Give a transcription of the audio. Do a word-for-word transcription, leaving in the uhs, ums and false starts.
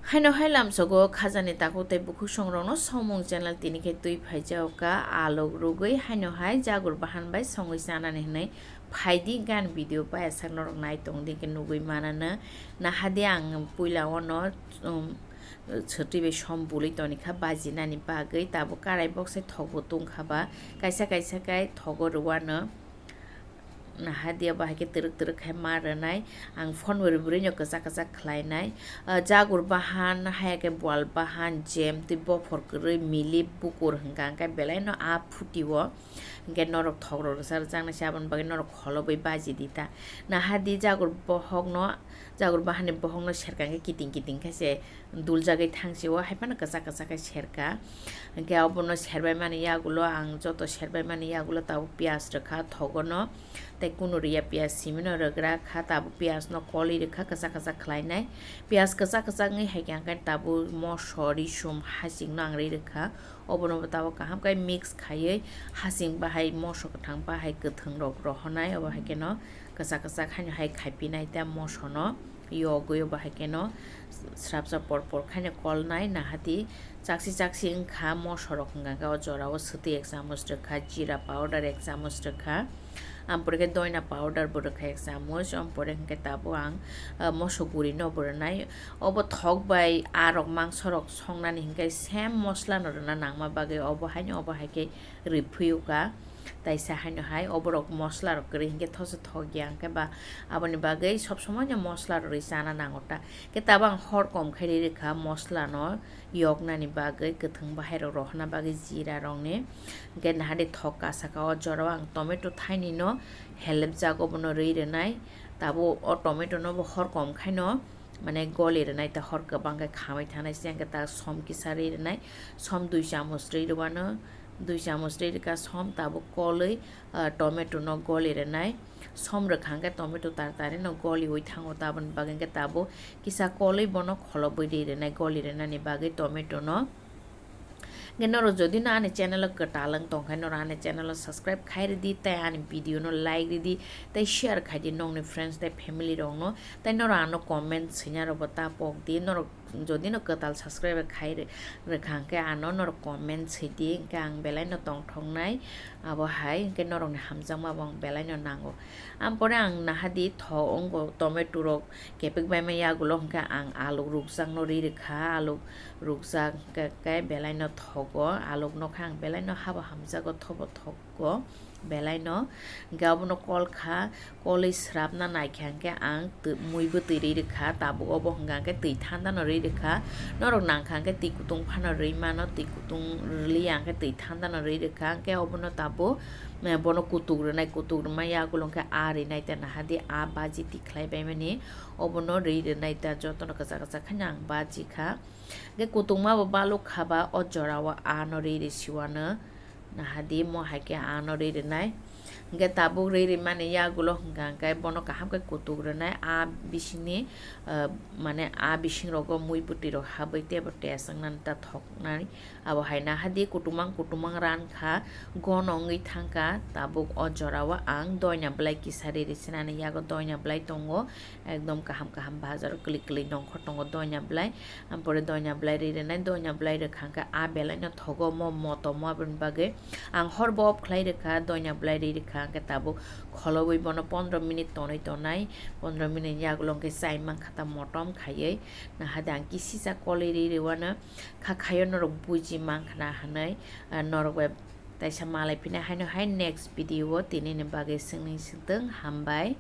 Haino hai lamsogo khajani takhuk tei bukhuk songrokno Somung channel tini khe twi phaijago ka alok rwgwi haino hai jagur bahan bai songwi chanani hwnwi phaidi gan video payasak norok nai tongdi khe nugwi manano. Nahadi ang puila ono, um, chwtwi bai som bului tonikha bajinani bagwi tabuk karai boksai thokbo tongkha ba kaisa kaisa khe thogo rwano. Nahadi obo hai khe twrwk twrwk khai ma rwnai. Ang phone bo rwbwrwino kwchak kwchak khlainai. Ah, jagur bahan, haya khe bwal bahan, jem tei bophor kwrwi milip bukur hwnkha hwnkhe belaino a phutio. Hwnkhe norok thokrok rwsa rwjaknai se aboni bagwi norok kholobwi baji di ta. Nahadi jagur bohokno, jagur bahanni bohokno serka hwnkhe kiting kiting khe se duljagwi thangsi o hai phano kwchak kwchak khe serka. Hwnkhe obono serbai mani yagulo ang joto serbai mani yagulo tabuk piyaj rwkha thogono tei kunu rwya piyaj simino rwgra kha tabuk piyajno kolwi rwkha kwchak kwchak khlainai. Piyaj kwchak kwchak wngwi hai khe ang khe tabuk moso risum hasingno ang rwi rwkha. Obono bo tabuk kaham khe mix khaiwi hasing bahai moso kwthang bahai kwthwng rok rohonai obo hai kheno kwchak kwchak haino hai khaipinai tei mosono. Yogwi obo hai kheno srapsa por por khaino kolnai nahadi chaksi chaksi wngkha mosorok hwnkha khe o jorao swtwi ek chamuch rwkha, jira powder ek chamuch rwkha, ampore khe doina powder bo rwkha ek chamuch, ampore hwnkhe tabuk ang, ah, moso guri no bo rwnai. Obo thok bai a rok mangso rok songnani hwnkhe same mosla no rwna nangma bagwi obo haino obo hai khe rwphuyuka. Taisa haino hai oborok mosla rok kwrwi hinkhe thosok thok ya hinkhe ba aboni bagwi sob somoi no mosla rwrwi chana nango ta. Khe tabuk ang hor kom khai rwi rwkha mosla no yoknani bagwi kwthwng bahai rok rohorna bagwi jira rok ni. Hinkhe nahadi thok kasa ka o jorao ang tomato thaini no helep jago bono rwi rwnai. Tabuk o tomato no bo hor kom khai no mane goli rwnai ta hor kwbang khe khamwi thanai se hinkhe ta som kisa rwi rwnai som dui chamuch rwi rwano. Dui chamuch rwi rwkha som tabuk kolwi, ah, tomato no goli rwnai. Som rwkha hwnkhe tomato tar tari no goliwi thango taboni bagwi hwnkhe tabuk kisa kolwi bono kholobwi rwi rwnai goli rwnani bagwi tomato no. Hwnkhe norok jodi no ani channel o kwtal wng tongkha norok ani channel o subscribe khai rwdi tei ani video no like rwdi tei share khaidi nokni friends tei family rok no tei norok ano comment swina rok bo ta pok di norok jodi no kwtal subscribe khai rw-, rwkha hwnkhe ano norok comment sidi hwnkhe ang belai no tongthoknai abo hai hwnkhe norokni hamjakma bo ang belai no nango. Ampore ang nahadi tho wngkha tomato rok kepek baima yagulo hwnkhe ang aluk rukjakno ri rwkha, aluk rukjak khe, khe belai no thogo, aluk no khe ang belai no habo hamjago thobo thok. Ko belai no. Hwnkhe obono kol kha, kolwi srapna naikha hwnkhe ang tw-, mui bwtwi rwi rwkha, tabuk obo hwnkha hwnkhe twi thanda no rwi rwkha, norok nangkha hwnkhe twi kutung phano rwi mano, twi kutung rwliya hwnkhe twi thanda no rwi rwkha, hwnkhe obono tabuk, eh, bono kutuk rwnai, kutuk rwma yagulo hwnkhe a rwi nai ta nahadi a baji tikhlai baimani, obono rwi rwnai ta jotono kwchak kwchak khaino ang baji kha. Hwnkhe kutungma bo baluk kha ba o jorao a no rwi rwi siwano. Nahadi mo hai khe ano rwi rwnai. Hwnkhe tabuk rwi rwmani yagulo hwnkha hwnkhe bono kaham khe kutuk rwnai. A bisingni, ah, mane a bising rogo mui bwtwi rok habwi teibo test wngnani ta thoknai. Abo hai nahadi kutumang kutumang ran kha, gono wngwi thang kha. Tabuk o jorao ang doina bwlai kisa rwi rwi sinani yago doina bwlai tongo. Ekdom kaham kaham bazar o kwlwi kwlwi nongkhor tongo doina bwlai. Ampore doina bwlai rwi rwnai, doina bwlai rwkha hwnkhe a belai no thogo mo motom aboni bagwi. Ang hor bo off khlai rwkha, doina bwlai rwi rwkha hwnkhe tabuk kholobwi bono pondro minute tonwi tonai, pondro minute yagulo hwnkhe chai mankha ta motom khaiwi. Nahadi ang kisisa kolwi rwi rwano kha khaio norok buji mankha na hwnwi, ah, norok bai taisa malai phina haino hai next video o tini ni bagwi swngni swngtwng hambai.